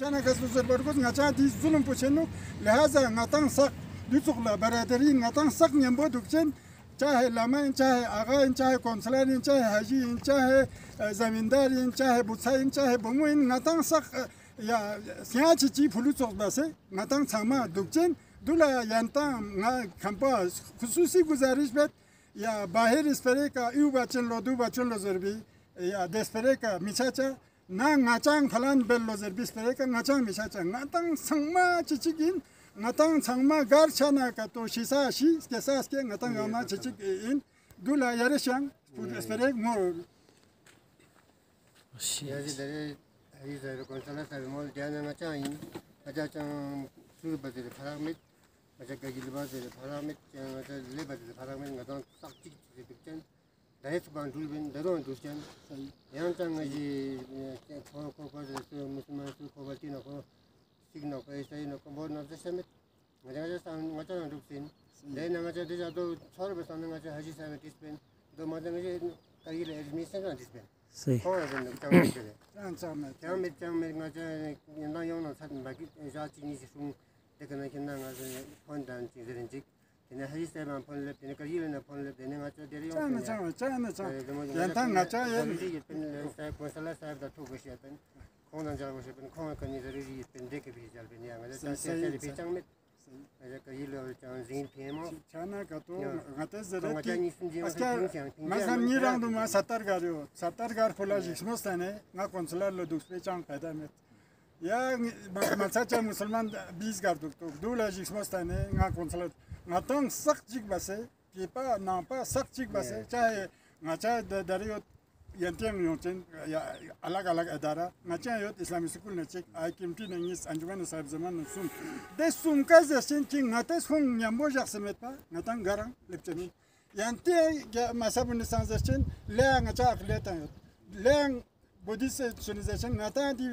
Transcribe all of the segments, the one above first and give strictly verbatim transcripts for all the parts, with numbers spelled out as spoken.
ཆ་ན་ག་སུ་ཟེར་བར་གོས་ང་ཅང་དེ་ཟུ་ལུམ་པོ་ཆེ་ནོག། ལེ་ཧ་ཟ་ང་ཏང་སག་དུ་ཚོགས་ལ་བར་དེ་རིང་ང་ཏང་སག་ཉམ་པོ་དུག་ཅན། ཅ་ཧེ་བླ་མ་ཡིན། ཅ་ཧེ་ཨ་ག་ཡིན། ཅ་ཧེ་ཀོན་སི་ལར་ཡིན། ཅ་ཧེ་ཧ་ཇི་ཡིན། ཅ་ཧེ་ཨ་ཟ་མིན་དར་ཡིན། ཅ་ཧེ་བུ་ཚ་ཡིན། ཅ་ཧེ་བུ་མོ་ཡིན། ང་ཏང་སག་ཨ་ཡ་སྙ་ཆི་ཆི་ཕུ་ལུ་ཚོགས་པ་སེ་ང་ཏང་ཚང་མ་དུག་ཅན། དུ་ལ་ཡན་ཏང་ང་ཁམ་པ་ཁུ་སུ་སི་གུ་ཟ་རིས་བེད། ཡ་བ་ཧེ་རི་སྤེ་རེ་ཀ་ཨིའུ་བ་ཅན་ལོ་དུ་བ་ཅན་ལོ་ཟེར་བི། ཡ་དེ་སྤེ་རེ་ཀ་མི་ཆ་ཅ། ན་ང་ཅང་ཕ་ལན་བེལ་ལོ་ཟེར་བི་སྤེ་རེ་ཀ་ང་ཅང་མི་ཆ་ཅ། ང་ཏང་ཚང་མ་ཅི་ཅིག་ཡིན། ང་ཏང་ཚང་མ་གར་ཆ་ན་ཀ་ཏོ་ཤི་ས་ཤི་སྐྱེ་ས་སྐྱེ། ང་ཏང་ཡང་མ་ཅི་ཅིག་ཡིན། དུ་ལ་ཡ་རེ་ཤང་སྤེ་རེ་མོ། ཡ་ཟི་དེ་རེ་ཧ་ཡི་ཟེར་ཀོན་ས་ལ་ས་བི་མོལ་རྒྱ་ན་ང་ཅང་ཡིན། ང་ཅང་ཅང་སུ་རུ་པ་ཟེར་ཕ་རག་མེད། ང་ཅང་ཀ་གི་ལི་པ་ཟེར་ཕ་རག་མེད། ང་ཅང་ལེ་པ་ཟེར་ཕ་རག་མེད། ང་ཏང་སག་ཅིག་ཅིག་ཟེར་དུག་ཅན། ད་ཡེ་ཚུགས་པ་འགྲུལ་བིན་ད་དུང་འགྲུལ་ཅན། ཡང་ཅང་ང་ཞི་ཁོ་ཁོ་པ་ཟེར་སུ་མུ་སུ་མན་སུ་ཁོ་པ་ཏི་ན་ཁོ་སིག་ན་ཁོ་ཨེ་ས་ཡི་ན་ཁོ་བོ་ན་ཟེར་ཤ་མེད། ང་ཅང་ང་ཅང་སང་ང་ཅང་ན་འགྲུལ་ཟིན། དེ་ན་ང་ཅང་དེ་ཅག་དོ་ཚོར་བ་སང་ན་ང་ཅང་ཧ་ཞི་ས་མེད་ཏིས་པིན། དོ་མ་ད་ང་ཅང་ཀ་ཡི་ལ་ཨེ་རིས་མི་སེང་གང་ཏིས་པིན། ཁོང་ལ་ཟེར་ནུག་ཅང་མེད་ཟེར། ཅང་ཅང་མེད། ཅང་མེད་ཅང་མེད། ང་ཅང་ཡིན་ན་ཡོང་ན་ཚད་མ་གི་ཞག་གཅིག་གཉིས་ཤིག་སྲུང་། དེ་ཀ་ན་ཁྱེད་ན་ང་ཚོ་ཕོན་དང་ཅིག་ཟེར་རིན་ཅིག། དེ་ནས་ཧ་ཡི་སེ་བ་ཕོན་ལེབ། དེ་ནས་ཀ་ཡི་ལེ་ན་ཕོན་ལེབ། དེ་ནས་ང་ཚོ་དེ་རེ་ཡོང་ཅང་ན་ཅང་ཅང་ན་ཅང་ཡན་ཐང་ང་ཅང་ཡོད་ཡོད་པིན། ས་ཡ་ཀོན་ས་ལ་ས་ཡ་ད་ཐུག་གོ་ཤེས་པིན། ཁོང་ན་ཅང་གོ་ཤེས་པིན། ཁོང་ང་ཀ་ནི་ཟེར་རེ་ཡོད་པིན། དེ་ཀ་བི་ཞལ་པིན། ཡ་ང་ཚོ་ཅང་ས་ས་ཡ་ས་ཡ་ས་ཡ་ས་ཡ་ཅང་མེད། ང་ཅག་ཀ་ཡི་ལོ་ཅང་ཟིན་ཕེ་མོ། ཆ་ན་ཀ་ཏོ་ང་ཏེ་ཟེར་ཏེ་ཨ་ཀ་མ་སམ་ཉི་རང་དུ་མ་ས་ཏར་གར་ཡོད། ས་ཏར་གར་ཕུ་ལ་ཞིག་སྨོ་སྟན་ནེ་ང་ཀོན་སུ་ལར་ལོ་དུག་སྤེ་ཅང་ཕེ་ད་མེད། ཡ་མ་ཚ་ཅ་མུ་སུལ་མན་བིས་གར་དུག་དུག་དུ་ལ་ཞིག་སྨོ་སྟན་ནེ་ང་ཀོན་སུ་ལར་ང་ཏང་སག་ཅིག་པ་སེ། སྐྱེས་པ་ནང་པ་སག་ཅིག་པ་སེ་ཅ་ཧེ་ང་ཅ་དེ་རེ་ཡོད། ཡན་ཏེང་ཡོང་ཅན་ཡ་ཨ་ལག་ཨ་ལག་ཨེ་ད་ར་ང་ཅང་ཡོད། ཨིས་ལམ་སི་ཀུལ་ནེ་ཅིག་ཨའི་ཀེམ་ཊི་ནེ་གཉིས། ཨན་ཇུ་མན་ནེ་སཱ་ཧེབ་ཛ་མན་ནེ་གསུམ། དེ་གསུམ་ཀ་ཟེར་ཅན་ཅིག་ང་ཏེ་ཁོང་ཉམ་པོ་བཞག་སེ་མེད་པ་ང་ཏང་ག་རང་ལེབ་ཅན་ཡིན། ཡན་ཏེ་མ་ས་བུ་ནི་སང་ཟེར་ཅན་ལེ་ང་ཅ་ཨག་ལེ་ཏང་ཡོད། ལེ་བོ་དྷི་སི་ཏ་ནི་ཟེར་ཅན་ང་ཏང་དེ་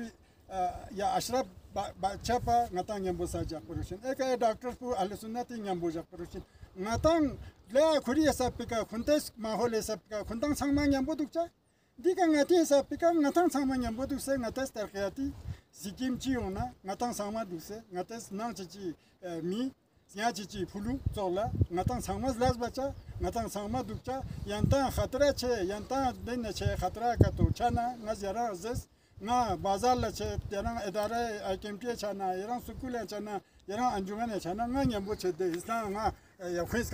ཡ་ཨ་ཤ་ར་བ་ཆ་པ་ང་ཏང་ཉམ་པོ་ས་བཞག་པ་རུ་ཅན། ཨེ་ཀ་ཡ་ཌོག་ཊར་པུ་ཨ་ལེ་སུ་ན་དེ་ཉམ་པོ་བཞག་པ་རུ་ཅན། ང་ཏང་ལེ་ཁུ་རི་ཡ་ས་པི་ཀ་ཁུན་ཏེ་མ་ཧོ་ལེ་ས་པི་ཀ་ཁུན་ཏང་ཚང་མ་ཉམ་པོ་དུག་ཅ། འདི་ཀ་ང་ཏེ་ས་པི་ཀ་ང་ཏང་ཚང་མ་ཉམ་པོ་དུག་སེ། ང་ཏེ་སྟར་ཁ་ཡ་ཏི་སི་ཀིམ་ཅི་ཡོང་ན་ང་ཏང་ཚང་མ་དུག་སེ། ང་ཏེ་ནང་ཅི་ཅི་མི་སྙ་ཅི་ཅི་ཕུ་ལུ་ཙོགས་ལ་ང་ཏང་ཚང་མ་ལས་པ་ཅ། ང་ཏང་ཚང་མ་དུག་ཅ། ཡན་ཏང་ཁ་ཏ་ར་ཆེ། ཡན་ཏང་དེ་ནེ་ཆེ་ཁ་ཏ་ར་ཀ་ཏོ་ཆ་ན་ང་ཟེར་རང་ཟེར། ང་བ་ཟར་ལ་ཆེ། དེ་རང་ཨེ་ད་ར་ཨ་ཀེམ་ཊི་ཆ་ན། ཡེ་རང་སུ་ཀུལ་ལ་ཆ་ན། ཡེ་རང་ཨན་ཇུ་མན་ལ་ཆ་ན། ང་ཉམ་པོ་ཆེ་དེ་ཡིན་སང་ང་ཡ་ཁུན་སྐ་